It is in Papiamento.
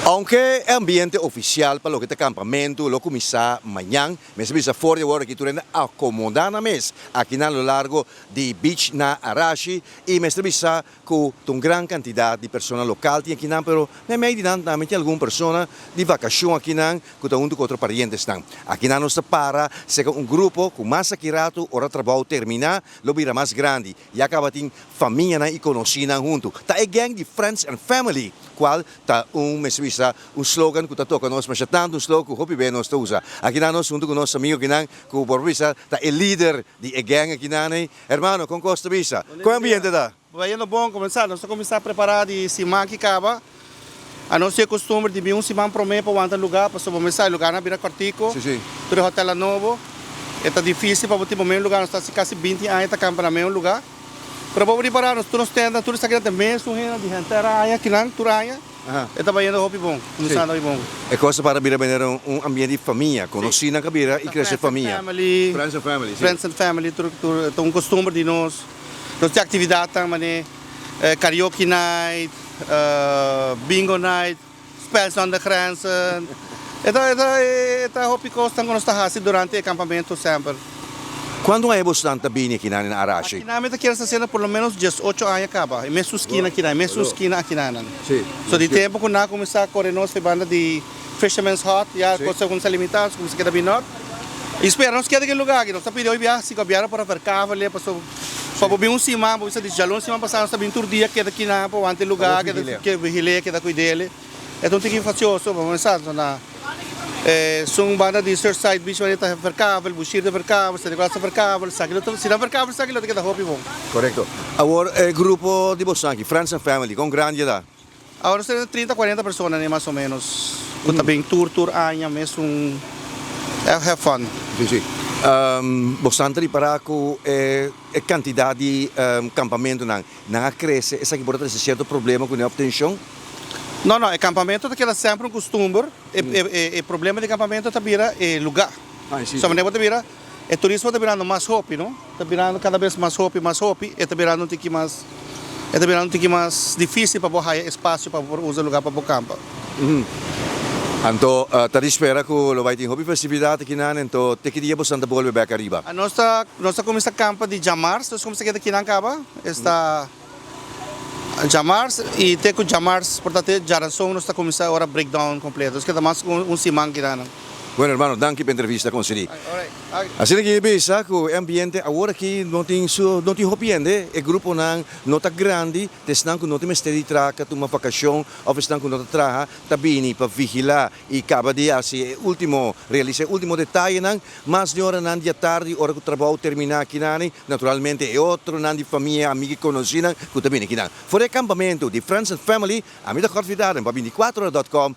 Aunke e ambiente oficial pa loke ta campamento lo cuminsa mañan, mester bisa for di awor aki tur hende acomoda nan mes aki na lo largo di beach na Arashi y mester bisa cu ta un gran cantidad di persona local tin akinan, pero meimei di nan tambe tin algun persona di vacacion akinan cu ta hunto cu otro parientesnan. Akinan nos ta para cerca un grupo cu mas aki rato ora trabao termina lo bira mas grandi. Ya caba tin famianan y conocinan hunto. Ta e gang di Friends and Family, cual ta un, mester bisa, un slogan cu ta toca nos masha tanto, un slogan cu hopi be nos ta usa. Akinan nos hunto cu nos amigo akinan cu por bisa ta e lider di e gang akinan ey. Hermano, con cos ta bisa? Con e ambiente ta? Bayendo bon, comenzá. Nos ta cuminsa prepara di siman ki caba. Anos tin e costumber di bin un siman prome pa wanta lugar, pasobra bo mester sa e lugarnan a bira cortico, tur e hotelnan nobo. E ta dificil pa bo tin bo mesun lugar, nos ta haci casi binti aña ta campa na mesun lugar. Pero bo por ripara nos tur nos tenda, tur esaki nan ta mesun hende di henter aña kinan, tur aña. E ta bayendo hopi bon, cuminsando hopi bon. E cos ta para bira manera un ambiente di famia, conocinan ka bira y crece famia. Friends and family, si. Friends and family, tur tur ta un costumber di nos. Nos tin actividadnan mane karaoke night, bingo night, spel zonder grenzen. E ta e ta e ta hopi cosnan cu nos ta haci durante e campamento semper. Cuantu aña bosnan ta bini akinan na Arashi? Akinan mi ta kier sta haciendo por lo menos 18 aña caba. E mesun skina akinan, e mesun skina akinanan. So di tempo cu nan a cuminsa core nos e banda di Fisherman's Hut, ya cos a cuminsa limita, nos a cuminsa keda bin nort. Y spera nos keda den e lugar aki. Nos ta pidi hoy bia si gobierno por a verkavel e pasobra pa bo bin un siman, bo bisa di djalun siman pasa nos ta bin tur dia keda akinan pa wanta e lugar, keda vigil'e, keda cuid'e. E ta un tiki facioso, pa mesa na esun banda di Surfside Beach manera ta verkavel, Bushiri ta verkavel, San Nicolas ta verkavel, esaki lo ta, si nan verkavel esaki lo ta keda hopi bon. Korekto. Awor e grupo di boso aki, Friends and Family, kon grandi e ta? Awor nos ta 30, 40 persona mas o menos ku ta bin tur tur aña mesun have fun. Si, si. Boso ta ripara ku e kantidat di kampamentunan Nan a crece, esaki por a trece cierto problema cu ne obtencion? No, no, e campamento ta keda semper un custumber. E problema di campamento ta bira e lugar. So manera bo ta bira, e turismo ta birando mas hopi, no? Ta birando cada bes mas hopi, mas hopi, e ta birando un tiki mas, e ta birando un tiki mas dificil pa bo haya espacio pa bo por usa lugar pa bo campa. Anto ta di spera cu lo bay tin hopi festividad akinan, anto te ki dia bosan ta bolbe bek ariba? Nos ta nos ta cuminsa campa di djamars, nos cuminsa keda kinan caba, esta djamars y te cu djamars por ta te djaranson nos ta cuminsa ora breakdown completo, nos keda mas cu un siman kinan. Bueno hermano, danki pa entrevista concedi. Asina ki mi bisa cu e ambiente awor aki no tin su no tin hopi hende, e gruponan no ta grandi, Ta esnan ku no tin mester di traka, tuma vakashon òf esnan ku no ta traha ta bini pa vigilá i kaba di hasi e último, realisá e último detayenan. Mas di oranan di atardi, ora ku trabou terminá akinani, naturalmente e otronan di famia, amiga i konosínan ku ta bini akinan. For e kampamentu di Friends and Family, ami ta Godfrey Darden pa 24 ora dòt kòm.